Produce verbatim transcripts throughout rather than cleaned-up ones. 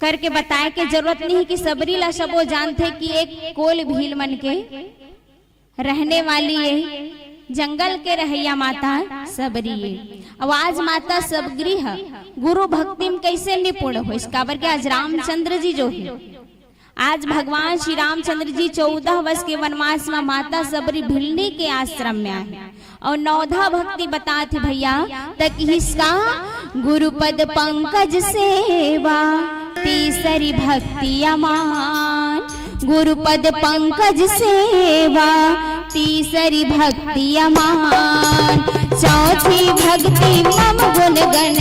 करके बताए के जरूरत नहीं कि सबरी ला सबो जानथे कि एक कोल भील मन के रहने वाली ये जंगल के रहैया माता सबरी ये। अब आज माता सबरी ह गुरु भक्ति में कैसे निपुण होइस, काबर के आज रामचंद्र जी जो है, आज भगवान श्री रामचंद्र जी चौदह वर्ष के वनवास में माता सबरी भिलनी के आश्रम में आए। अउ नौधा भक्ति बतात हे भैया, त किहिस का गुरुपद पंकज सेवा, तीसरी भक्ति अमान। गुरुपद पंकज सेवा, तीसरी भक्ति अमान। चौथी भक्ति मम गुण गण,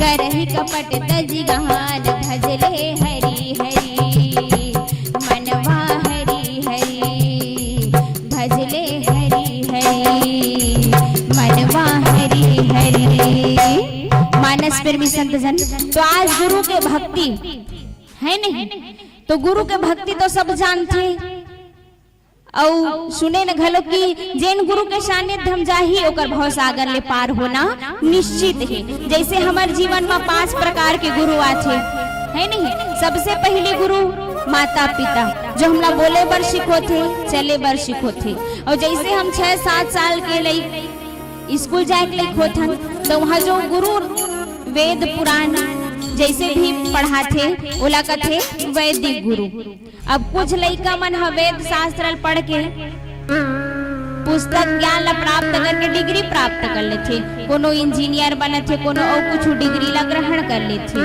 करहि कपट तजि गहान। भजले हरि हरि मनवा हरि हरि, भजले हरि हरि मनवा हरि हरि। मानस प्रेमी संत जन, तो आज गुरु के भक्ति है नहीं, तो गुरु के भक्ति तो सब जानथे। अउ सुने न घलो कि जेन गुरु के सानिध्य हम जाही, ओकर भवसागर ले पार होना निश्चित हे। जैसे हमर जीवन में पांच प्रकार के गुरु आथे, है नहीं? सबसे पहली गुरु माता पिता, जो हमला बोले बर सिखोथे, चले बर सिखोथे। अउ जैसे हम छह सात साल के लइक स्कूल जाए के लइक होथन, तो वहाँ जो गुरु वेद पुराण जैसे भी पढ़ाथे, ओला कथे वैदिक गुरु। अब कुछ लइका मन ह वेद शास्त्र ल पढ़ के पुस्तक ज्ञान ला प्राप्त करके डिग्री प्राप्त कर लेथे, कोनो इंजीनियर बनत हे, कोनो अउ कुछ डिग्री ला ग्रहण कर लेथे,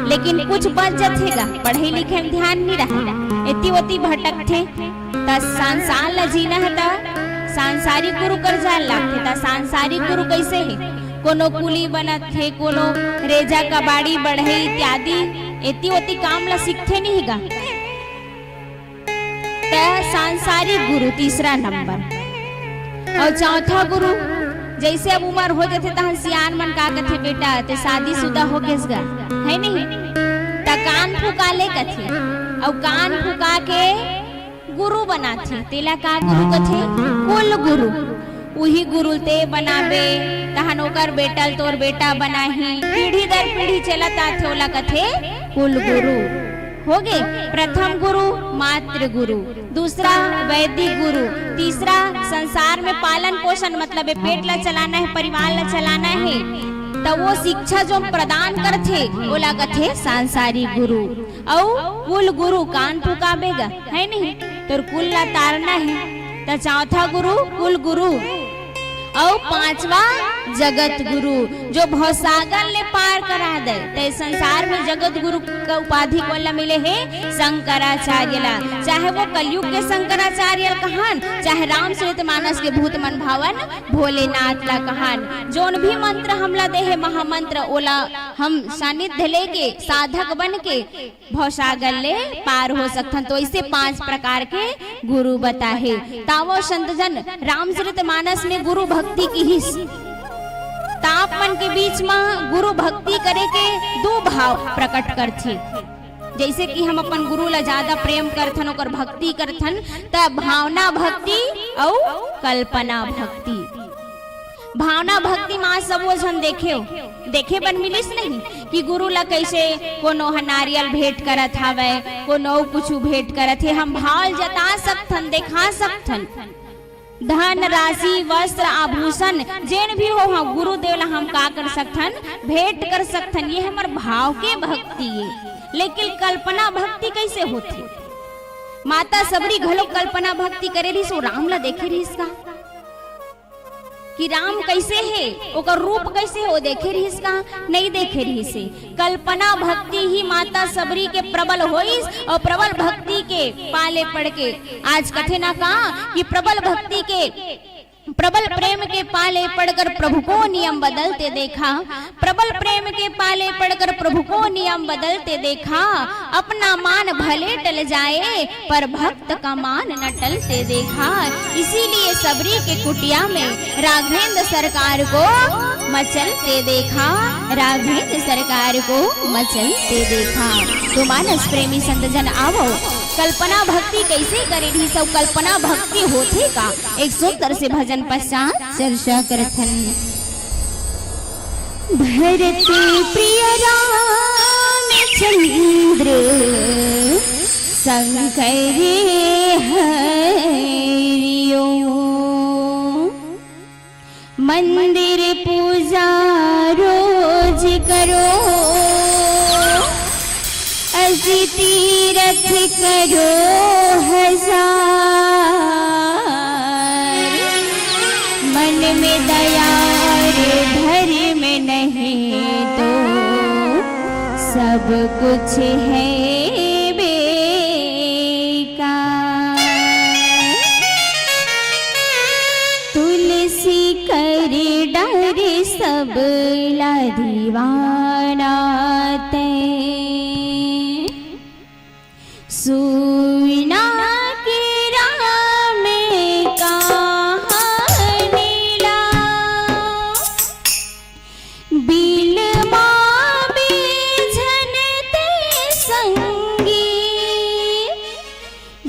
लेकिन कुछ बच जथे गा, पढ़े लिखे में ध्यान नहीं रहे, एती ओती भटकथे। त संसार ला जीना है त सांसारिक गुरु कर जाए लागथे। त सांसारिक गुरु कैसे है? कोनो कुली बनत हे, कोनो रेजा कबाड़ी बढ़ई इत्यादि एती ओती काम ला सीखथे नहीं गा। त सांसारिक गुरु तीसरा नंबर। अउ चौथा गुरु, जैसे अब उमर हो जाथे तहन सियान मन का कथे, "बेटा, ते शादीशुदा हो गेस गा, है नहीं?" त कान फुका ले कथे, अउ कान फुका के गुरु बनाथे, तेला का गुरु कथे? कुल गुरु। उही गुरु ते बनाबे, तहन ओकर बेटा ल तोर बेटा बनाही, पीढ़ी दर पीढ़ी चलत आथे, ओला कथे कुल गुरु। होगे प्रथम गुरु, मातृ गुरु, दूसरा वैदिक गुरु, तीसरा संसार में पालन पोषण, मतलब ये पेट ला चलाना है, परिवार ला चलाना है, त वो शिक्षा जो प्रदान करथे, ओला कथे सांसारिक गुरु। अउ कुल गुरु, कान फुकाबे गा, है नहीं? तोर कुल ला तारना है। त चौथा गुरु कुल गुरु, अउ पांचवा जगत गुरु, जो भवसागर ले पार करा दे। ते संसार में जगत गुरु का उपाधि कोन ला मिले हे? शंकराचार्य ला। चाहे वो कलयुग के शंकराचार्य ला कहन, चाहे रामचरित मानस के भूत मन भावन भोलेनाथ ला कहन। जोन भी मंत्र हमला दे हे महामंत्र, ओला हम सानिध्य लेके, साधक बन के भवसागर ले पार हो सकथन। तो ऐसे पांच प्रकार के गुरु बताहे। तावो संत जन रामचरित मानस में गुरु भक्ति किहिस। त आप मन के बीच म गुरु भक्ति करे के दू भाव प्रकट करथे। जैसे कि हम अपन गुरु ला ज्यादा प्रेम करथन, ओकर भक्ति करथन, त भावना भक्ति अउ कल्पना भक्ति। भावना भक्ति म सबो झन देखे हो, देखे बर मिलिस नहीं कि गुरु ला कैसे कोनो ह नारियल भेंट करत हावय, कोनो अउ कुछु भेंट करत हे। हम भाव जता सकथन, देखा सकथन। धन, राशि, वस्त्र, आभूषण जेन भी हो, हाँ, गुरुदेव ला हम का कर सकथन? भेंट कर सकथन। ये हमर भाव के भक्ति ए। लेकिन कल्पना भक्ति कैसे होथे? माता सबरी घलो कल्पना भक्ति करे रहिस, वो राम ला देखे रहिस का? कि राम कैसे हे, ओकर रूप कैसे हे, वो देखे रहिस का? नहीं देखे रहिस हे। कल्पना भक्ति ही माता सबरी के प्रबल होइस, अउ प्रबल भक्ति के पाले पड़ के आज कथे ना का कि प्रबल भक्ति के, प्रबल प्रेम के पाले पड़कर प्रभु को नियम बदलते देखा, प्रबल प्रेम के पाले पड़कर प्रभु को नियम बदलते देखा, अपना मान भले टल जाए, पर भक्त का मान न टलते देखा। इसीलिए सबरी के कुटिया में राघवेंद्र सरकार को मचलते देखा, राघवेंद्र सरकार को मचलते देखा। तो मानस प्रेमी संत जन आवो, कल्पना भक्ति कैसे करे रहिस अउ कल्पना भक्ति होथे का, एक सुंदर से भजन पश्चात चर्चा करथन। भरत प्रिय रामचंद्र शंकर हरिओम। मंदिर पूजा रोज करो, अस तीरथ करो हजार। मन में दया रे धर्म नहीं तो सब कुछ है बेकार। तुलसी कर डर सब ला दीवाना तैं। सुना के राम कहानी ला, बिलमा बिझन ते संगी,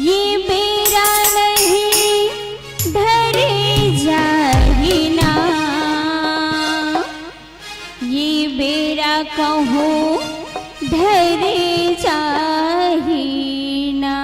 ये बेरा नहीं धरे जाही ना। ये बेरा कहूँ धरे जाही ना।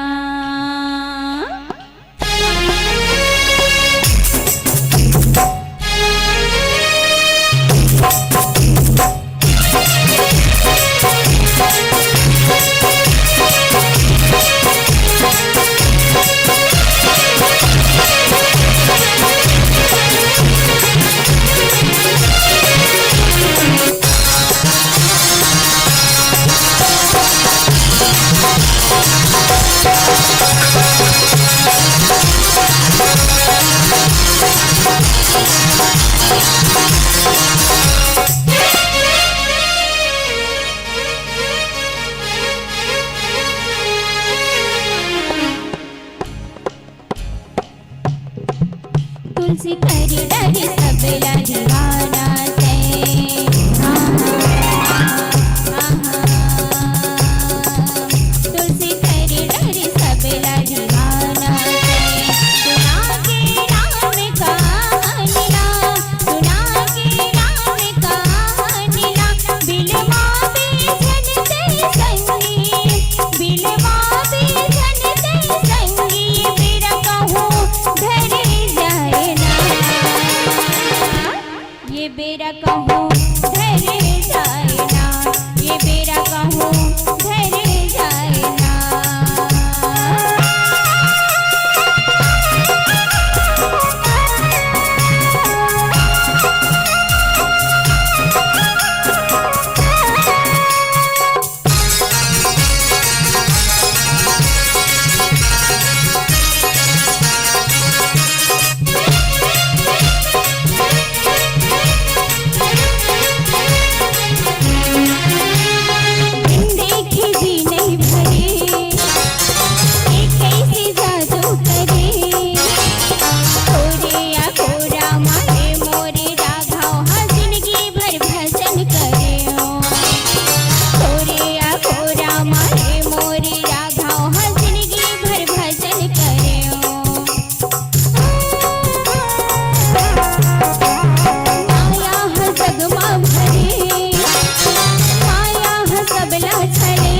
तुलसी कर डर सबला दीवाना से। आहा, आहा। तुलसी कर डर सबला दीवाना से। सुना के राम कहानिया, सुना के राम कहानिया। बिलमा बिझन ते संगी, बिलमा बिझन ते संगी। बेरा कहूँ धरे जाए ना, ये बेरा कहूँ धरे जाए ना, ये बेरा कहूँ धरे जाए ना। बिन देखे जी नहीं भरे, ये कैसे जादू करे। तोरे अघोरा मारे मोरे राघव, हाँ जिंदगी भर भजन करे। तोरे अघोरा मारे मोरे राघव, हाँ जिंदगी भर भजन करे। माया ह जग मा भरे, माया ह सबला छले।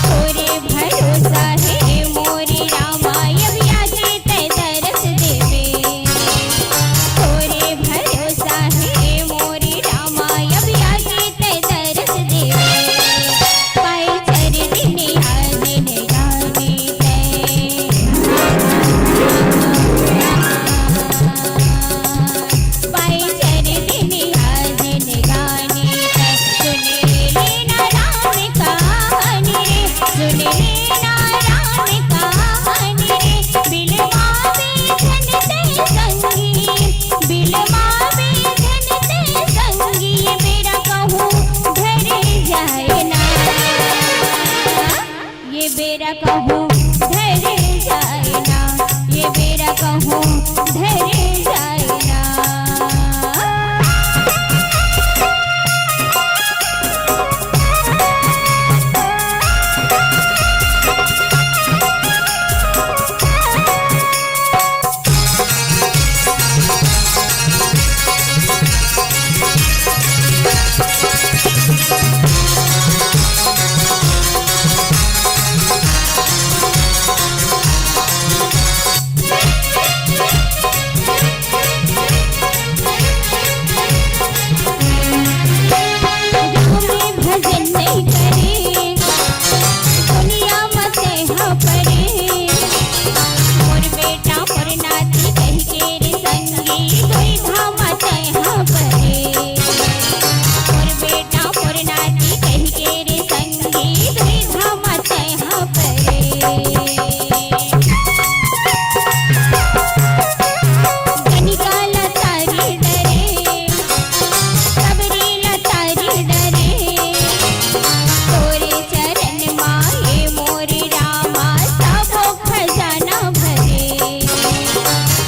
तोरे भरोसा हे मोरे रामा, अब आके तै दरस देबे। तोरे भरोसा हे मोरे रामा, अब आके तै दरस देबे। पाए चर दिन आज ने गाने तै। पाए चर दिन आज ने गाने तै। सुन लेना राम कहानी रे, सुन लेना राम कहानी रे। बिलमा बिझन ते संगी, बिलमा बिझन ते संगी। ये बेरा कहूँ धरे जाए ना, ये बेरा कहूँ धरे जाए ना, ये बेरा कहूँ धरे जाए ना। नाती कहिके रे संगी दुविधा म तैं हा परे। गनिका ल तारी डरे, सबरी ल तारी डरे। तोरे चरण मा ए मोरे रामा सबो खजाना भरे।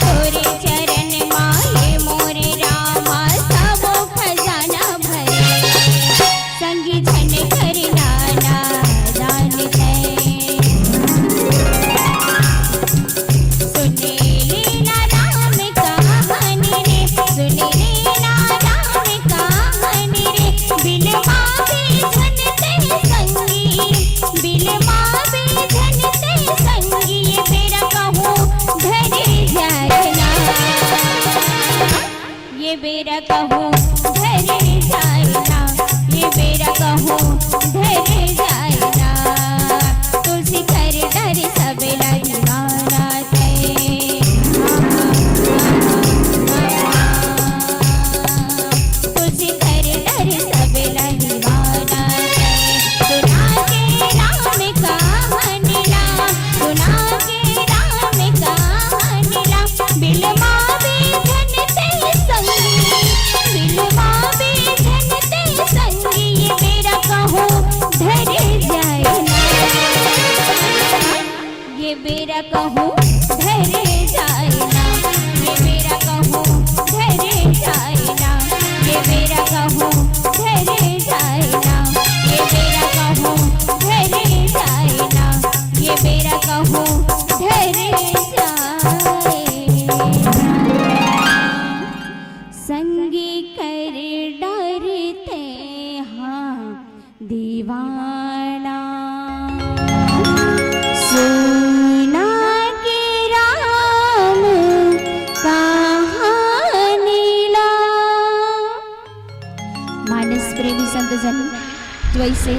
तोरे चरण मा ए मोरे रामा सबो खजाना भरे। संगी झन करना नादान तैं। सुने लेना राम कहानी रे, सुने लेना राम कहानी रे। बिलमा बीझन तैं संगी, बिलमा बीझन तैं संगी। ये बेरा कहूँ धरे जाए ना, ये बेरा कहूँ धरे जाए ना, ये बेरा कहूँ धरे जाए ना। तुलसी कर डर सब लगिवाना तैं। तुलसी कर डर सब लगिवाना तैं। सुना के राम कहानी ला, सुना के राम कहानी ला। बिलमा बीझन तैं संगी, बिलमा बीझन तैं संगी। ये बेरा कहूँ धरे जाए ना, ये बेरा कहूँ धरे जाए ना, ये बेरा कहूँ धरे जाए ना, ये बेरा कहूँ धरे जाए ना, ये बेरा कहूँ धरे जाए ना, ये बेरा कहूँ धरे जाए ना। संगी कर डर तैं हा दीवाना। सुना के राम कहानी ला। मानस प्रेमी संत जन, तो ऐसे